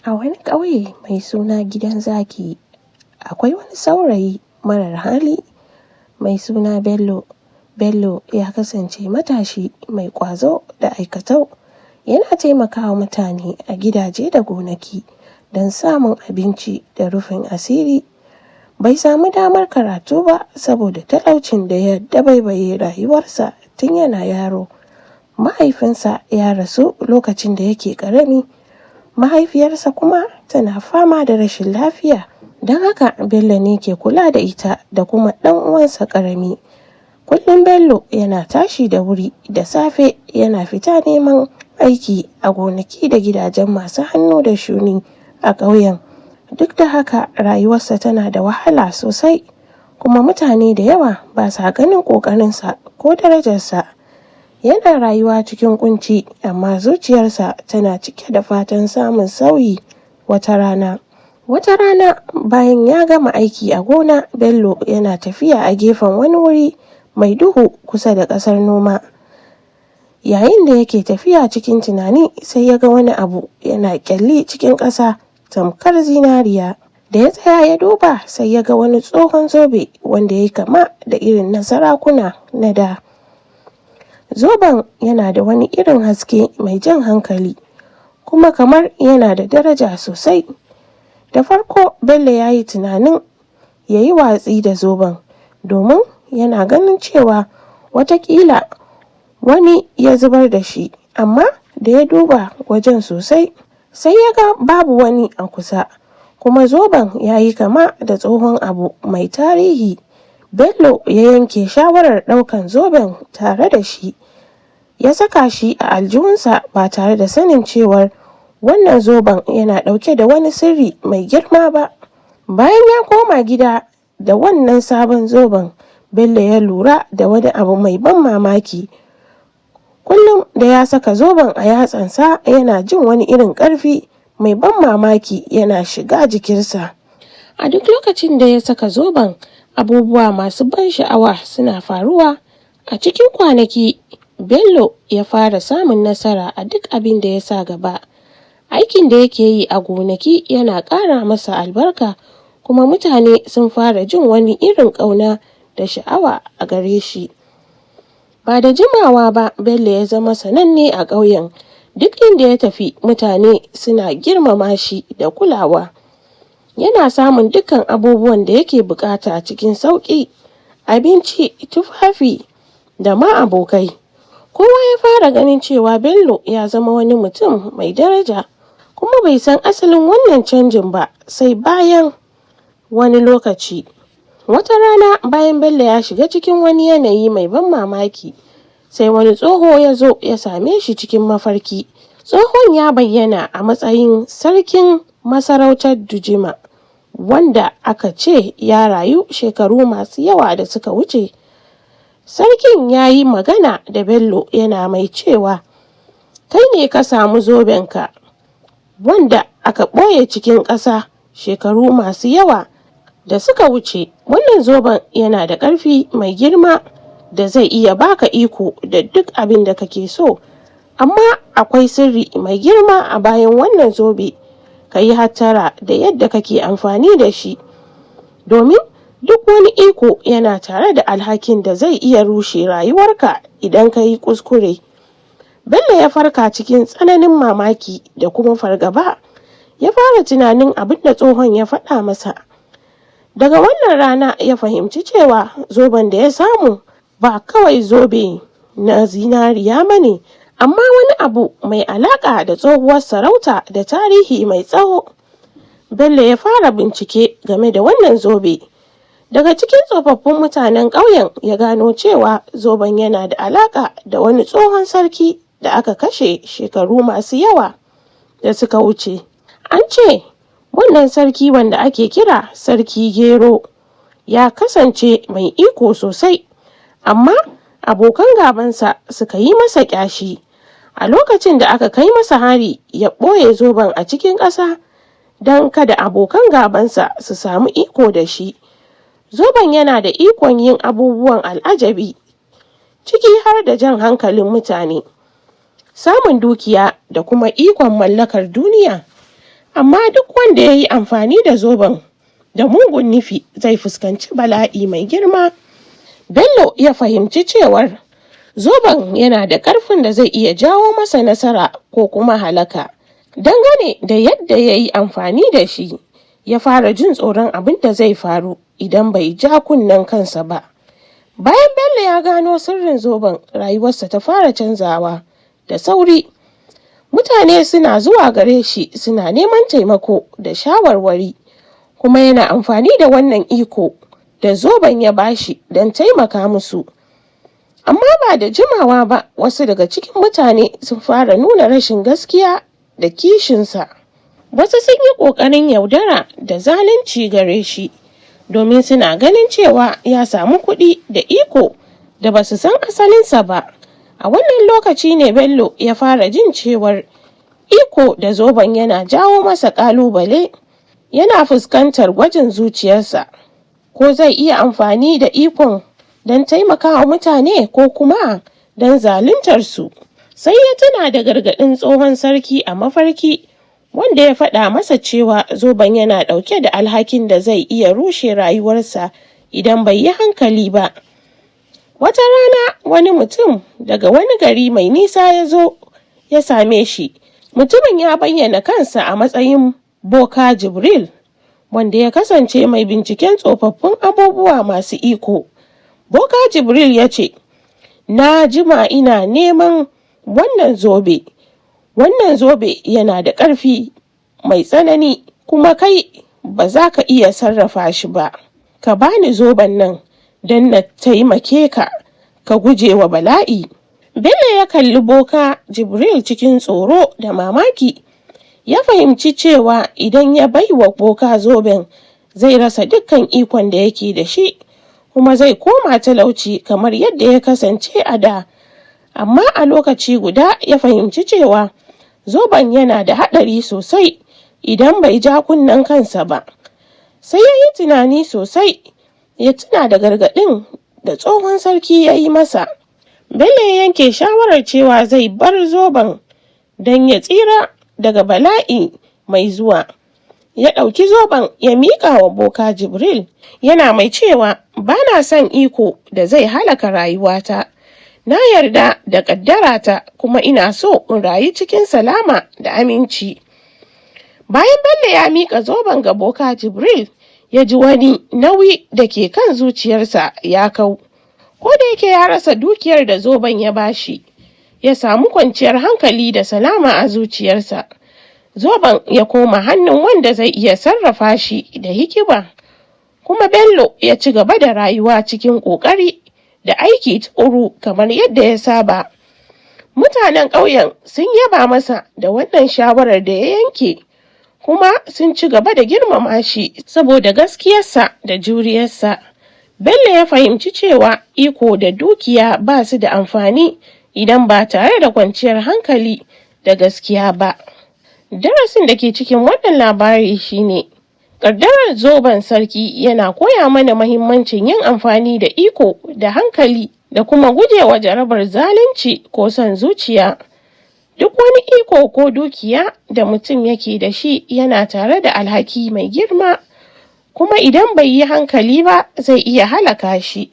A wani ƙauye mai suna Gidan Zaki, akwai wani saurayi marar hali mai suna Bello. Bello ya kasance matashi mai ƙwazo da aikatau. Yana taimakawa mutane a gidaje da gonaki don samun abinci da rufin asiri. Bai samu damar karatu ba saboda talaucin da ya dabaibaye rayuwarsa tun yana yaro. Mahaifinsa ya rasu lokacin da yake ƙarami. Mahaifiyarsa kuma tana fama da rashin lafiya, don haka Bello ne ke kula da ita da kuma ɗan uwansa ƙarami. Kullum Bello yana tashi da wuri da safe yana fita neman aiki a gonaki da gidajen masu hannu da shuni a ƙauyen. Duk da haka, rayuwarsa tana da wahala sosai, kuma mutane da yawa ba sa ganin ƙoƙarinsa ko darajarsa. Yana rayuwa cikin ƙunci, amma zuciyarsa tana cike da fatan samun sauyi wata rana. Wata rana, bayan ya gama aiki a gona, Bello yana tafiya a gefen wani wuri mai duhu kusa da ƙasar noma. Yayin da yake tafiya cikin tunani, sai ya ga wani abu yana ƙyalli cikin ƙasa tamkar zinariya. Da ya tsaya ya duba, sai ya ga wani tsohon zobe wanda ya yi kama da irin na sarakuna na da. Zoben yana da wani irin haske mai jan hankali, kuma kamar yana da daraja sosai. Da farko, Bello ya yi tunanin ya yi watsi da zoben, domin yana ganin cewa watakila wani ya zubar da shi, amma da ya duba wajen sosai, sai ya ga babu wani a kusa, kuma zoben ya yi kama da tsohon abu mai tarihi. Bello ya yanke shawarar ɗaukan zoben tare da shi. Ya saka shi a aljihunsa ba tare da sanin cewar wannan zoben yana ɗauke da wani sirri mai girma ba. Bayan ya koma gida da wannan sabon zoben, Bello ya lura da wani abu mai ban mamaki. Kullum da ya saka zoben a yatsansa, yana jin wani irin ƙarfi mai ban mamaki yana shiga jikinsa. A duk lokacin da ya saka zoben, abubuwa masu ban sha'awa suna faruwa. A cikin kwanaki, Bello ya fara samun nasara a duk abin da ya sa gaba. Aikin da yake yi a gonaki yana ƙara masa albarka, kuma mutane sun fara jin wani irin ƙauna da sha'awa a gare shi. Ba da jimawa ba, Bello ya zama sananne a ƙauyen. Duk inda ya tafi, mutane suna girmama shi da kulawa. Yana samun dukkan abubuwan da yake bukata cikin sauƙi: abinci, tufafi, da ma abokai. Kowa ya fara ganin cewa Bello ya zama wani mutum mai daraja, kuma bai san asalin wannan canjin ba sai bayan wani lokaci. Wata rana, bayan Bello ya shiga cikin wani yanayi mai ban mamaki, sai wani tsoho ya zo ya same shi cikin mafarki. Tsohon ya bayyana a matsayin sarkin masarautar Dujima, wanda aka ce ya rayu shekaru masu yawa da suka wuce. Sarkin ya yi magana da Bello yana mai cewa, "Kai ne ka samu zobenka wanda aka ɓoye cikin ƙasa shekaru masu yawa da suka wuce. Wannan zoben yana da ƙarfi mai girma da zai iya baka iko da duk abin da kake so. Amma akwai sirri mai girma a bayan wannan zobe. Ka yi hattara da yadda kake amfani da shi, domin duk wani iko yana tare da alhakin da zai iya rushe rayuwarka idan ka yi kuskure." Bello ya farka cikin tsananin mamaki da kuma fargaba. Ya fara tunanin abin da tsohon ya faɗa masa. Daga wannan rana ya fahimci cewa zoben da ya samu ba kawai zobe na zinariya ba ne, amma wani abu mai alaƙa da tsohuwar sarauta da tarihi mai tsawo. Bello ya fara bincike game da wannan zobe. Daga cikin tsofaffin mutanen ƙauyen ya gano cewa zoben yana da alaƙa da wani tsohon sarki da aka kashe shekaru masu yawa da suka wuce. An ce wannan sarki, wanda ake kira Sarki Gero, ya kasance mai iko sosai, amma abokan gabansa suka yi masa ƙyashi. A lokacin da aka kai masa hari, ya ɓoye zoben a cikin ƙasa don kada abokan gabansa su samu iko da shi. Zoben yana da ikon yin abubuwan al'ajabi, ciki har da jan hankalin mutane, samun dukiya, da kuma ikon mallakar duniya. Amma duk wanda ya yi amfani da zoben da mugun nufi zai fuskanci bala'i mai girma. Bello ya fahimci cewar zoben yana da ƙarfin da zai iya jawo masa nasara ko kuma halaka. Dangane da yadda ya yi amfani da shi, ya fara jin tsoron abin da zai faru idan bai ja kunnen kansa ba. Bayan Bello ya gano sirrin zoben, rayuwarsa ta fara canzawa da sauri. Mutane suna zuwa gare shi suna neman taimako da shawarwari, kuma yana amfani da wannan iko da zoben ya bashi don taimaka musu. Amma ba da jimawa ba, wasu daga cikin mutane sun fara nuna rashin gaskiya da kishinsa. Wasu sun yi ƙoƙarin yaudara da zalunci gare shi, domin suna ganin cewa ya samu kuɗi da iko da ba su san asalinsa ba. A wannan lokaci ne Bello ya fara jin cewar iko da zoben yana jawo masa ƙalubale. Yana fuskantar gwajin zuciyarsa, ko zai iya amfani da ikon don taimakawa mutane ko kuma don zaluntar su. Sai ya tuna da gargaɗin tsohon sarki a mafarki, wanda ya faɗa masa cewa zoben yana ɗauke da alhakin da zai iya rushe rayuwarsa idan bai yi hankali ba. Wata rana wani mutum daga wani gari mai nisa ya zo ya same shi. Mutumin ya bayyana kansa a matsayin Boka Jibril, wanda ya kasance mai binciken tsofaffin abubuwa masu iko. Boka Jibril ya ce, "Na jima ina neman wannan zobe. Wannan zobe yana da ƙarfi mai tsanani, kuma kai ba za ka iya sarrafa shi ba. Ka bani zoben nan don na taimake ka ka guje wa bala'i." Bello ya kalli Boka Jibril cikin tsoro da mamaki. Ya fahimci cewa idan ya bai wa boka zoben, zai rasa dukkan ikon da yake da shi, kuma zai koma talauci kamar yadda ya kasance a da. Amma a lokaci guda ya fahimci cewa zoben yana da haɗari sosai idan bai ja kunnen kansa ba. Sai ya yi tunani sosai, ya tuna da gargaɗin da tsohon sarki ya yi masa. Bello ya yanke shawarar cewa zai bar zoben don ya tsira daga bala'i mai zuwa. Ya ɗauki zoben ya miƙa wa Boka Jibril, yana mai cewa, "Ba na son iko da zai halaka rayuwata. Na yarda da ƙaddarata, kuma ina so in rayu cikin salama da aminci." Bayan Bello ya miƙa zoben ga Boka Jibril, ya ji wani nauyi da ke kan zuciyarsa ya kau. Ko da yake ya rasa dukiyar da zoben ya bashi, ya samu kwanciyar hankali da salama a zuciyarsa. Zoben ya koma hannun wanda zai iya sarrafa shi da hikima, kuma Bello ya ci gaba da rayuwa cikin ƙoƙari da aiki tuƙuru kamar yadda ya saba. Mutanen ƙauyen sun yaba masa da wannan shawarar da ya yanke, kuma sun ci gaba da girmama shi saboda gaskiyarsa da juriyarsa. Bello ya fahimci cewa iko da dukiya ba su da amfani idan ba tare da kwanciyar hankali da gaskiya ba. Darasin da ke cikin wannan labari shine ƙaddarar zoben sarki yana koya mana mahimmancin yin amfani da iko da hankali da kuma gujewa jarabar zalunci ko son zuciya. Duk wani iko ko dukiya da mutum yake da shi yana tare da alhaki mai girma, kuma idan bai yi hankali ba, zai iya halaka shi.